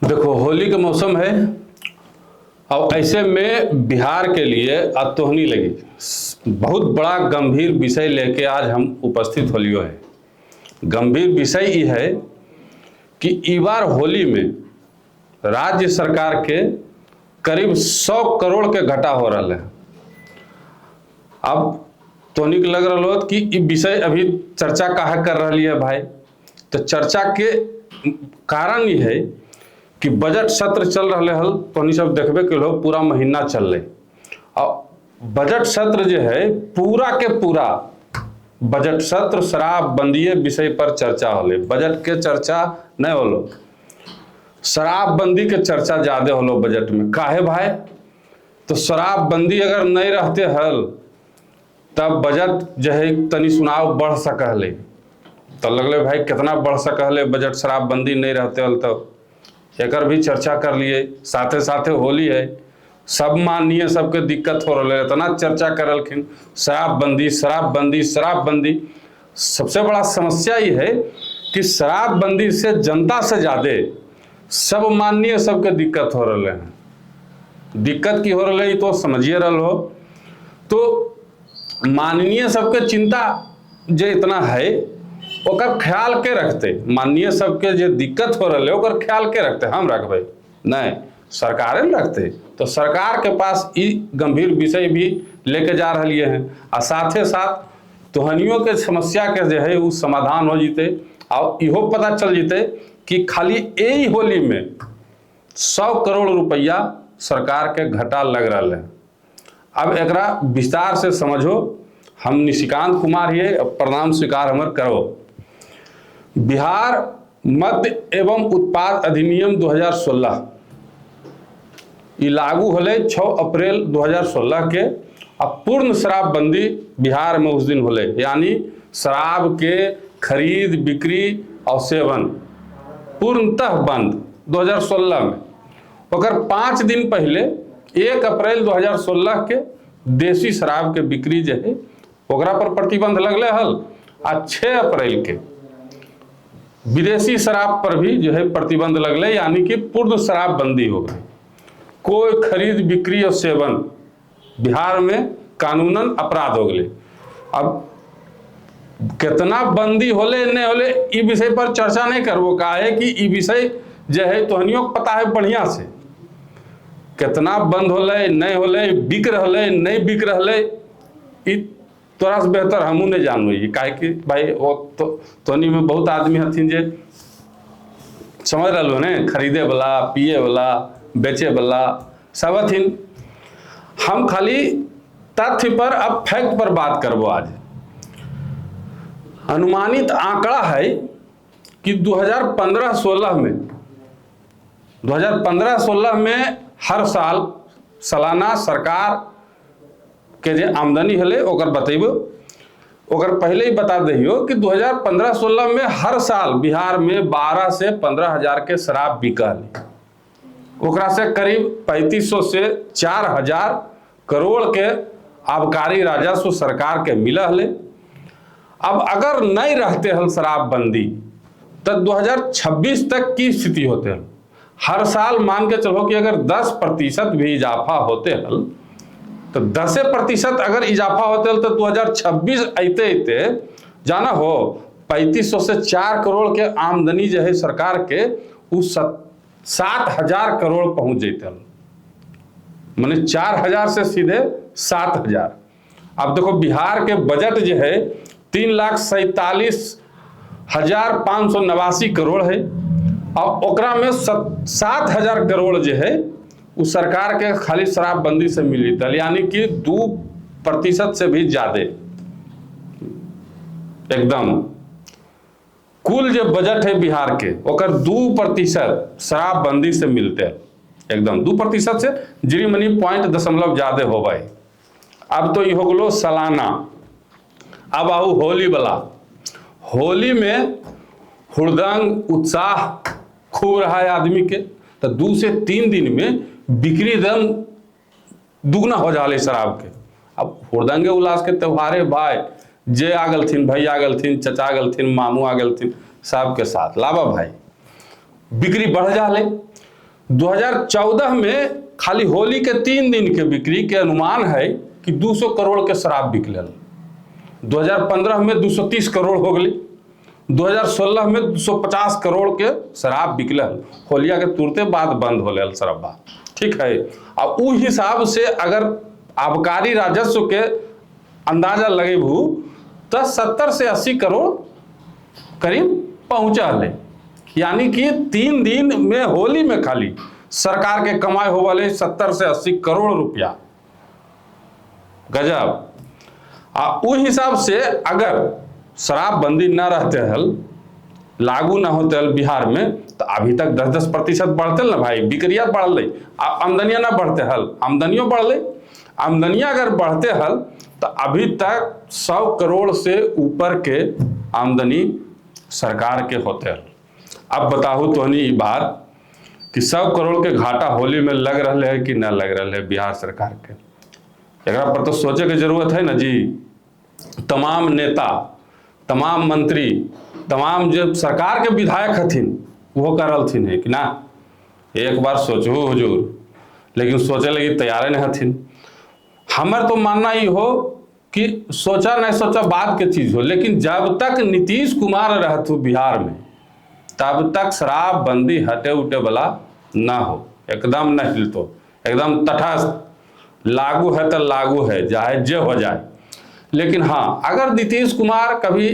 देखो, होली के मौसम है और ऐसे में बिहार के लिए अतोहनी लगी बहुत बड़ा गंभीर विषय लेके आज हम उपस्थित होलियो है। गंभीर विषय ये है कि ई बार होली में राज्य सरकार के करीब 100 करोड़ के घाटा हो रहा है। अब तोहनी के लग रहा हो कि ई विषय अभी चर्चा काहे कर रही है भाई, तो चर्चा के कारण ये है कि बजट सत्र चल रहा हल, तोहनी सब देखबे के हो, पूरा महीना चल रहे और बजट सत्र जो है पूरा के पूरा बजट सत्र शराबबंदी विषय पर चर्चा होले। बजट के चर्चा नहीं होलो, शराबबंदी के चर्चा ज्यादा होलो बजट में। काहे भाई? तो शराबबंदी अगर नहीं रहते हल तब बजट जो है तनी सुनाव बढ़ सक हले। तो लगले भाई कितना बढ़ सक हले बजट शराबबंदी नहीं रहते हल, तब एकर भी चर्चा कर लिए। साथे साथे होली है, सब माननीय सबके दिक्कत हो रहा है, इतना चर्चा करलखिन शराबबंदी शराबबंदी शराबबंदी। सबसे बड़ा समस्या ये है कि शराबबंदी से जनता से ज़्यादा सब माननीय सबके दिक्कत हो रहे हैं। दिक्कत की हो रहा है तो समझिए रहा हो। तो माननीय सबके चिंता जो इतना है ओकर ख्याल के रखते, माननीय सबके जो दिक्कत हो रहा है ओकर ख्याल के रखते, हम रखबे नहीं, सरकारे न रखते। तो सरकार के पास ई गंभीर विषय भी लेके जा रही है आ साथे साथ तोहनियों के समस्या के जो है वो समाधान हो जीते और इहो पता चल जीते कि खाली यही होली में 100 करोड़ रुपया सरकार के घाटा लग रहा है। अब एकरा विस्तार से समझो। हम निशिकांत कुमार ये प्रणाम स्वीकार हमर करो। बिहार मद्य एवं उत्पाद अधिनियम 2016 ई लागू होले 6 अप्रैल 2016 के। अब पूर्ण शराबबंदी बिहार में उस दिन होले, यानी शराब के खरीद बिक्री और सेवन पूर्णतः बंद 2016 में। ओकर 5 दिन पहले 1 अप्रैल 2016 के देसी शराब के बिक्री जो है ओकरा पर प्रतिबंध लगले हल आ 6 अप्रैल के विदेशी शराब पर भी जो है प्रतिबंध लगले, यानी कि पूर्ण शराबबंदी हो गई। कोई खरीद बिक्री और सेवन बिहार में कानूनन अपराध हो गए। अब कितना बंदी होले नहीं होले ई विषय पर चर्चा नहीं करबो, काहे कि ई विषय जो है तोहनियों के पता है बढ़िया से कितना बंद होले नहीं होले, बिक रहले नहीं बिक रहले, ई तोरा से बेहतर हमहूँ नहीं जानबो। काहे कि भाई वो तो तोहनी में बहुत आदमी हथिन जे समझ रहलो ने, खरीदे वाला पिए वाला बेचे वाला सब हथिन। हम खाली तथ्य पर अब फैक्ट पर बात करबो। आज अनुमानित आंकड़ा है कि 2015-16 में 2015-16 में हर साल सालाना सरकार के जे आमदनी हले ओकर बतेबो, ओकर पहले ही बता दहियो कि 2015-16 में हर साल बिहार में 12 से 15 हजार के शराब बिकल, ओकरा से करीब 3500 से 4000 करोड़ के आबकारी राजस्व सरकार के मिला हले। अब अगर नहीं रहते हल शराबबंदी तो 2026 तक की स्थिति होते हल। हर साल मान के चलो कि अगर 10% भी इजाफा होते हल तो 10% अगर इजाफा होते हल तो 2026 अते अते जाना हो 3500 से 4 करोड़ के आमदनी जो है सरकार के उ 7000 करोड़ पहुंच जैते हल, माने 4000 से सीधे 7000। अब देखो बिहार के बजट जो है 3,47,589 करोड़ है और ओकरा में 7000 करोड़ जो है वो सरकार के खाली शराबबंदी से मिली तल, यानी कि 2% से भी ज्यादा एकदम। कुल जो बजट है बिहार के ओकर 2% शराबबंदी से मिलते हैं, एकदम 2% से जीरो मनी पॉइंट दशमलव ज्यादा हो भाई। अब तो ये हो गलो सालाना। अब आओ होली वाला। होली में हुड़दंग उत्साह खूब रहा है आदमी के, तो 2 से 3 दिन में बिक्री एकदम दुगना हो जाले शराब के। अब हुड़दंगे उल्लास के त्योहारे भाई, जे आ गलथिन भैया आ गलथिन चचा आ गलथिन मामू आ गलथिन सबके साथ लावा भाई बिक्री बढ़ जाले। 2014 में खाली होली के 3 दिन के बिक्री के अनुमान है कि 200 करोड़ के शराब बिकल। 2015 में 230 करोड़ हो गई। 2016 में 250 करोड़ के शराब बिकल। होलिया के तुरते बाद बंद हो गया शराबा, ठीक है। आ उ हिसाब से अगर आबकारी राजस्व के अंदाजा लगेबू तो 70 से 80 करोड़ करीब पहुँचा ले, यानी कि 3 दिन में होली में खाली सरकार के कमाई हो वाले 70 से 80 करोड़ रुपया, गजब। आ उ हिसाब से अगर शराबबंदी न रहते हल, लागू न होते हल बिहार में, तो अभी तक 10-10% बढ़ते ना भाई, बिक्रिया बढ़ल, आ आमदनिया ना बढ़ते हल, आमदनियों बढ़ल। आमदनिया अगर बढ़ते हल तो अभी तक 100 करोड़ से ऊपर के आमदनी सरकार के होते हल। अब बताहू तोहनी ई बात कि 100 करोड़ के घाटा होली में लग रहा है कि ना लग रहा है बिहार सरकार के? एकरा पर तो सोचे के जरूरत है ना जी। तमाम नेता, तमाम मंत्री, तमाम जो सरकार के विधायक हथिन वो कर रहलथिन है कि ना, एक बार सोचू हुजूर, लेकिन सोचे लगी तैयार नहीं हथिन। हमर तो मानना ही हो कि सोचा नहीं सोचा बाद के चीज हो, लेकिन जब तक नीतीश कुमार रहतु बिहार में तब तक शराबबंदी हटे उठे वाला ना हो, एकदम न हिलतो, एकदम तटस्थ लागू है तो लागू है, चाहे जे हो जाए। लेकिन हाँ, अगर नीतीश कुमार कभी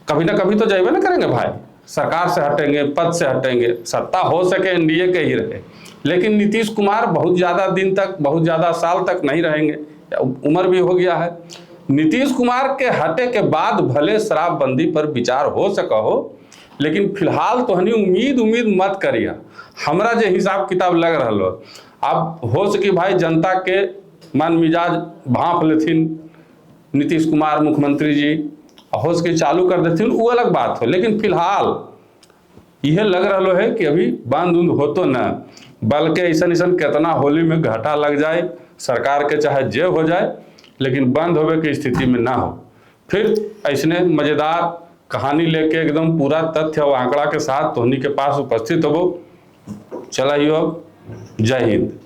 कभी ना कभी तो जाइबे ना करेंगे भाई, सरकार से हटेंगे, पद से हटेंगे, सत्ता हो सके एनडीए के ही रहे, लेकिन नीतीश कुमार बहुत ज़्यादा दिन तक, बहुत ज़्यादा साल तक नहीं रहेंगे, उम्र भी हो गया है। नीतीश कुमार के हटे के बाद भले शराबबंदी पर विचार हो सका हो, लेकिन फिलहाल तो हनी उम्मीद उम्मीद मत करिए। हमरा जे हिसाब किताब लग रहा हो, अब हो सके भाई जनता के मन मिजाज भाँप लेथिन नीतीश कुमार मुख्यमंत्री जी, हो सके चालू कर देथिन, वो अलग बात हो, लेकिन फिलहाल यह लग रहा है कि अभी बंद उंद हो तो न, बल्कि ऐसा ऐसा कितना होली में घाटा लग जाए सरकार के, चाहे जे हो जाए, लेकिन बंद होवे की स्थिति में ना हो। फिर ऐसने मज़ेदार कहानी लेके एकदम पूरा तथ्य और आंकड़ा के साथ तोहनी के पास उपस्थित होबो। चलाइयो अब, जय हिंद।